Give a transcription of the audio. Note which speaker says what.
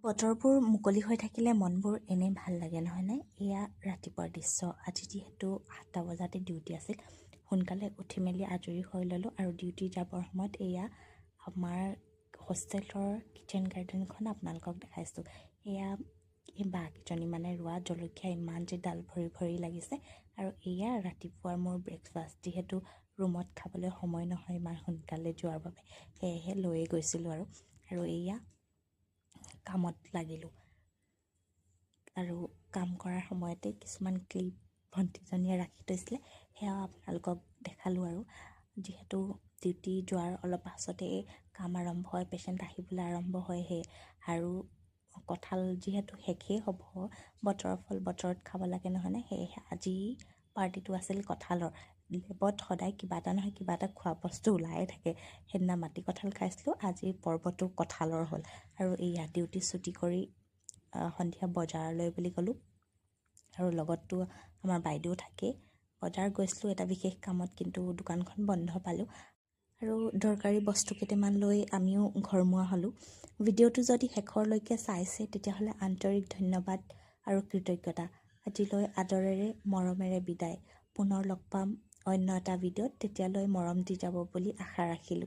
Speaker 1: বতৰবোৰ মুকলি হৈ থাকিলে মনবোৰ এনেই ভাল লাগে, নহয়নে? এয়া ৰাতিপুৱাৰ দৃশ্য। আজি যিহেতু 7টা বজাতে ডিউটি আছিল, সোনকালে উঠি মেলি আজৰি হৈ ল'লোঁ আৰু ডিউটি যাবৰ সময়ত এয়া আমাৰ হোষ্টেলৰ কিটচেন গাৰ্ডেনখন আপোনালোকক দেখাইছোঁ। এয়া এই বাকেইজনী মানে ৰোৱা জলকীয়া, ইমান যে ডাল ভৰি ভৰি লাগিছে। আৰু এয়া ৰাতিপুৱাৰ মোৰ ব্ৰেকফাষ্ট। যিহেতু ৰুমত খাবলৈ সময় নহয় ইমান সোনকালে যোৱাৰ বাবে, সেয়েহে লৈয়ে গৈছিলোঁ। আৰু এয়া কামত লাগিলোঁ আৰু কাম কৰাৰ সময়তে কিছুমান ক্লিপ ভণ্টিজনীয়ে ৰাখি থৈছিলে, সেয়াও আপোনালোকক দেখালোঁ। আৰু যিহেতু ডিউটি যোৱাৰ অলপ পাছতেই কাম আৰম্ভ হয়, পেচেণ্ট আহিবলৈ আৰম্ভ হয়, সেয়ে আৰু কঁঠাল যিহেতু শেষেই হ'ব, বতৰৰ ফল বতৰত খাব লাগে, নহয়নে? সেয়েহে আজি পাৰ্টিটো আছিল কঁঠালৰ। লেবত সদায় কিবা এটা নহয় কিবা এটা খোৱা বস্তু ওলায়ে থাকে। সেইদিনা মাটি কঁঠাল খাইছিলোঁ, আজি পৰ্বটো কঁঠালৰ হ'ল। আৰু এইয়া ডিউটি ছুটি কৰি সন্ধিয়া বজাৰলৈ বুলি গ'লোঁ আৰু লগততো আমাৰ বাইদেউ থাকেই। বজাৰ গৈছিলোঁ এটা বিশেষ কামত, কিন্তু দোকানখন বন্ধ পালোঁ আৰু দৰকাৰী বস্তু কেইটামান লৈ আমিও ঘৰমুৱা হ'লোঁ। ভিডিঅ'টো যদি শেষৰলৈকে চাইছে, তেতিয়াহ'লে আন্তৰিক ধন্যবাদ আৰু কৃতজ্ঞতা। আজিলৈ আদৰেৰে মৰমেৰে বিদায়। পুনৰ লগ পাম অন্য এটা ভিডিঅ'ত, তেতিয়ালৈ মৰম দি যাব বুলি আশা ৰাখিলোঁ।